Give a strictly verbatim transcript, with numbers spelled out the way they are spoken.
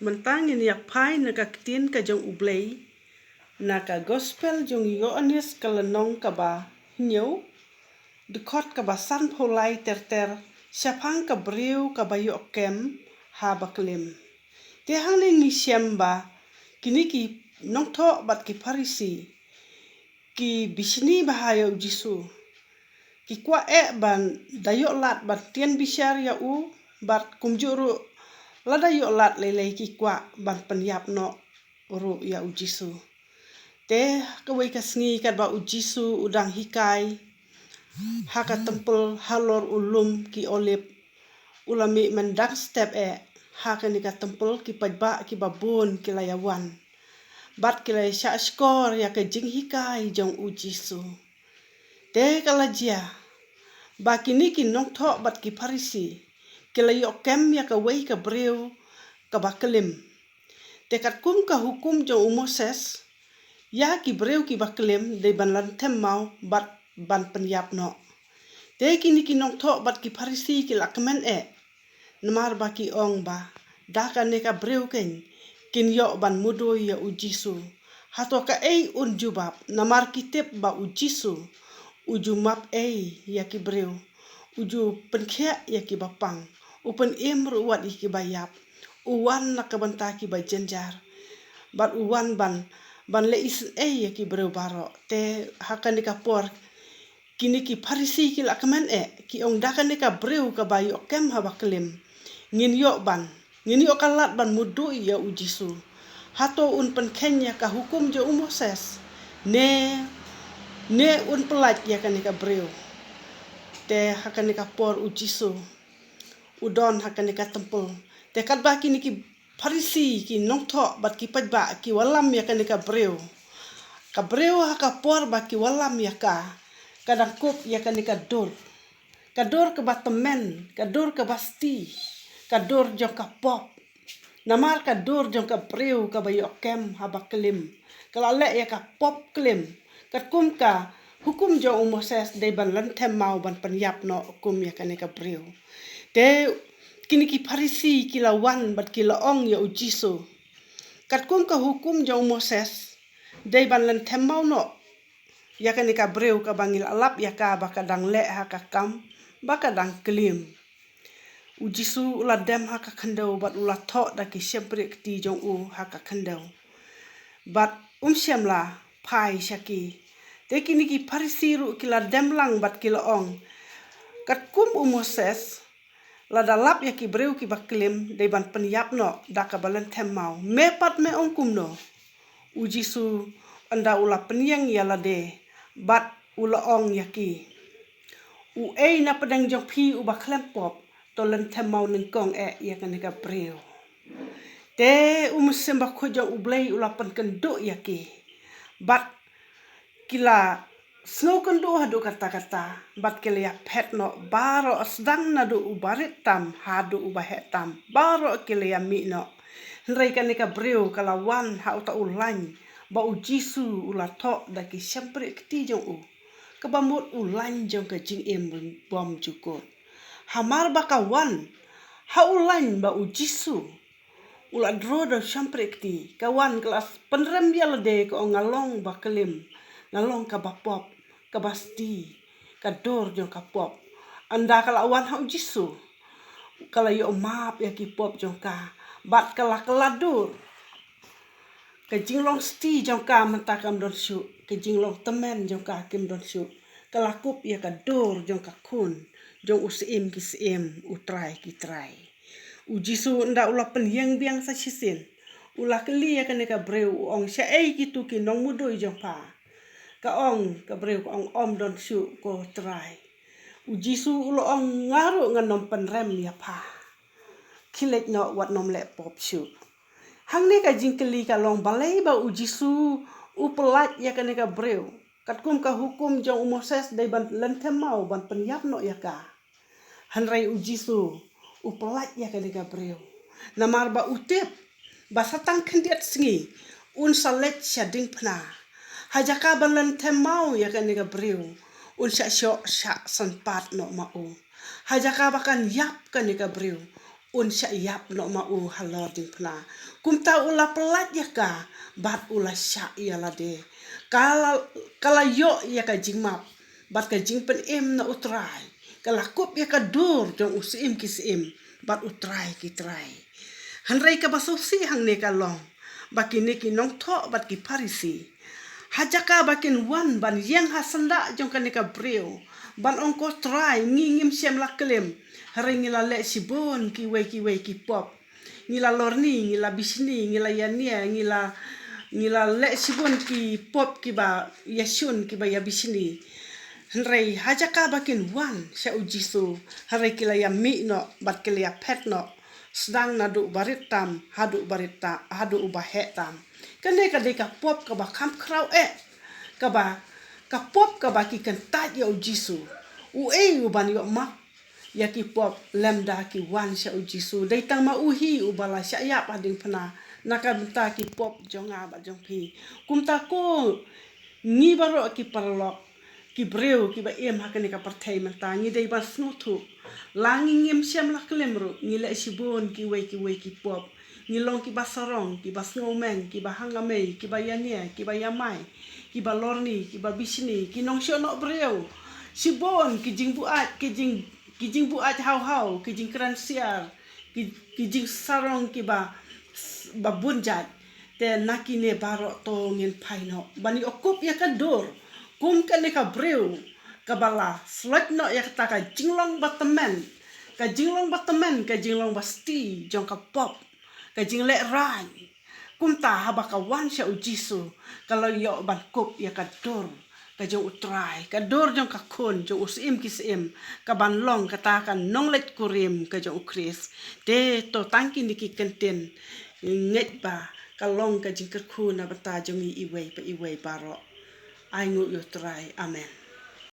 Mynta ngin ïa phai na ka ktien ka jong U Blei, na ka gospel jong Ïoannis ka lynnong kaba hynñiew, dkhot kaba sanphew lai ter ter, shaphang ka briew kaba ïoh kem ha baklim. Te hangne ngi shem ba kine ki nongthoh bad ki Pharisi ki bishni bha ïa U Jisu. Ki kwah eh ban da ïoh lad ban tian bishar ïa u, bad kumjuh ruh lada ïoh lad lei lei ki kwah ban pynïap noh ruh ïa U Jisu. Te kawei ka sngi katba U Jisu u dang hikai ha ka templ halor u lum ki Olib, u la mih myndang step eh ha kane ka templ, ki paidbah kiba bun ki la ïa wan bad ki la ïa shah shkor ïa ka jinghikai jong U Jisu. Te ka la jia ba kine ki nongthoh bad ki Pharisi ki la ïoh kem ïa kawei ka briew kaba klim. Te katkum ka hukum jong u Moses, ïa ki briew kiba klim dei ban lynthem maw bad ban pynïap noh. Te kine ki nongthoh bad ki Pharisi ki la kmen eh, namar ba ki ong ba da kane ka briew keiñ kin ïoh ban mudui ïa U Jisu. Hato kaei un jubab, namar ki tip ba U Jisu u ju map ei ïa ki briew, u ju pynkhiah ïa kiba pang, u pynim ruh wat ïa kiba ïap, u wan na ka bynta kiba jynjar, bad u wan ban, ban leh isynei ïa ki briew baroh. Te ha kane ka por kine ki Pharisi ki la kmen eh, ki ong da kane ka briew kaba ïoh kem ha baklim, ngin ïoh ban, ngin ïoh ka lad ban mudui ïa U Jisu. Hato un pynkheiñ ïa ka hukum jong u Moses, ne, ne un pyllait ïa kane ka briew? Te ha kane ka por U Jisu u don ha kane ka templ. Te katba kine ki Pharisi ki nongthoh bad ki paidbah ki wallam ïa kane ka briew, ka briew ha ka por ba ki wallam ïa ka, ka dang kup ïa kane ka dur, ka dur kaba tymmen, ka dur kaba sti, ka dur jong ka pop. Namar ka dur jong ka briew kaba ïoh kem ha baklim ka la leh ïa ka pop klim. Katkum ka hukum jong u Moses dei ban lynthem maw ban pynïap noh kum ïa kane ka briew. Te kine ki Pharisi ki la wan bad ki la ong ïa U Jisu, katkum ka hukum jong u Moses dei ban lynthem maw noh ïa kane ka briew kaba ngi la lap ïa ka ba ka dang leh ha ka kam ba ka dang klim. U Jisu u la dem ha ka khyndew bad u la thoh da ki shympriahkti jong u ha ka khyndew, bad um shym la phai sha ki. Te kine ki Pharisi ruh ki la dem lang bad ki la ong, katkum u Moses la da lap ïa ki briew kiba klim dei ban pynïap noh da kaba lynthem maw, me pat me ong kumno? U Jisu ynda u la pynïeng ïa lade bad u la ong ïa ki, uei na pdeng jong phi uba khlem pop, to lynthem maw nyngkong eh ïa kane ka briew. Te u Mynsiem Bakhuid jong U Blei u la pynkynduh ïa ki, bad ki la sngewkynduh haduh katta katta, bad ki la ïa phet noh baroh, sdang naduh uba rit tam haduh uba heh tam, baroh ki la ïa mih noh. Hynrei kane ka briew ka la wan ha uta u lain ba U Jisu u la thoh da ki shympriahkti jong u, kaba mut u lain jong ka jingim bym jukut. Hamar ba ka wan ha u lain ba U Jisu u la draw da u shympriahkti, ka wan ka la pynrem ïa lade, ka ong, nga long ba klim, nga long kaba pop, kaba sti, ka dur jong ka pop. Ynda ka la wan ha U Jisu, ka la ïoh map ïa ki pop jong ka, bad ka la kylla dur. Ka jinglong sti jong ka mynta kam don shuh, ka jinglong tymmen jong ka kim don shuh. Ka la kup ïa ka dur jong ka khun jong u Syiem ki syiem, u Trai ki trai. U Jisu ynda u la pynïeng biang sa shisien, u la kylli ïa kane ka briew, u ong, shaei kitu ki nongmudui jong pha? Ka ong, ka briew ka ong, ym don shuh ko Trai. U Jisu u la ong, nga ruh ngan ym pynrem ïa pha. Khie leit noh wat nym leh pop shuh. Hangne ka jingkylli ka long, balei ba U Jisu u pyllait ïa kane ka briew? Katkum ka hukum jong u Moses dei ban lynthem maw ban pynïap noh ïa ka. Hynrei U Jisu u pyllait ïa kane ka briew, namar ba u tip ba sa tang khyndiat sngi un sa leit sha diengphna. Ha jaka ban lynthem maw ïa kane ka briew, un shah shoh shah san pat noh ma u. Ha jaka ba kan ïap kane ka briew, un shah ïap noh ma u halor diengphna. Kumta u la pyllait ïa ka, bad u la shah ïa lade. Ka la, ka la ïoh ïa ka jingmap, bad ka jingpynim na U Trai. Ka la kup ïa ka dur jong u Syiem ki syiem, bad U Trai ki trai. Hynrei kaba sngewsih hangne ka long ba kine ki nongthoh bad ki Pharisi, ha jaka ba kin wan ban ïeng ha syndah jong kane ka briew, ban ong, ko Trai, ngi ngim shym la klim, hynrei ngi la leh shibun kiwei kiwei ki pop. Ngi la lorni, ngi la bishni, ngi la ïania, ngi la, ngi la leh shibun ki pop kiba ïashun, kiba ïabishni. Hynrei ha jaka ba kin wan sha U Jisu, hynrei ki la ïamih noh bad ki la ïaphet noh, sdang naduh u barit tam haduh u barit ta, haduh u baheh tam. Kane ka dei ka pop kaba kham khraw eh, kaba, ka pop kaba ki kyntait ïa U Jisu. Uei u ban ïoh map ïa ki pop lymda ki wan sha U Jisu? Dei tang ma u hi uba la shah ïap ha diengphna na ka bynta ki pop jong nga bad jong phi. Kumta ko ngi baroh ki paralok, ki briew kiba im ha kane ka pyrthei mynta, ngi dei ban sngewthuh, la ngi ngim shym la klim ruh, ngi leh shibun kiwei kiwei ki pop. Ngi long kiba sarong, kiba sngewmeng, kiba hangamei, kiba ïania, kiba ïamai, kiba lorni, kiba bishni, ki nongshong noh briew. Shibun ki jingbuaid, ki jing, ki jingbuaid haw haw, ki jingkren siar, ki, ki jingsarong kiba, ba bun jait. Te na kine baroh to ngin phai noh ban ïoh kup ïa ka dur kum kane ka briew kaba la slot noh ïa kata ka jinglong ba tymmen, ka jinglong ba tymmen, ka jinglong ba sti jong ka pop, ka jingleh rain. Kumta haba ka wan sha U Jisu, ka la ïoh ban kup ïa ka dur ka jong U Trai, ka dur jong ka khun jong u Syiem ki syiem, ka ban long kata ka nongleit kurim ka jong U Khrist. Te to tang kine ki kyntien ngeit ba ka long ka jingkyrkhu na bynta jong ngi iwei pa iwei baroh. Ai nguh ïa U Trai. Amen.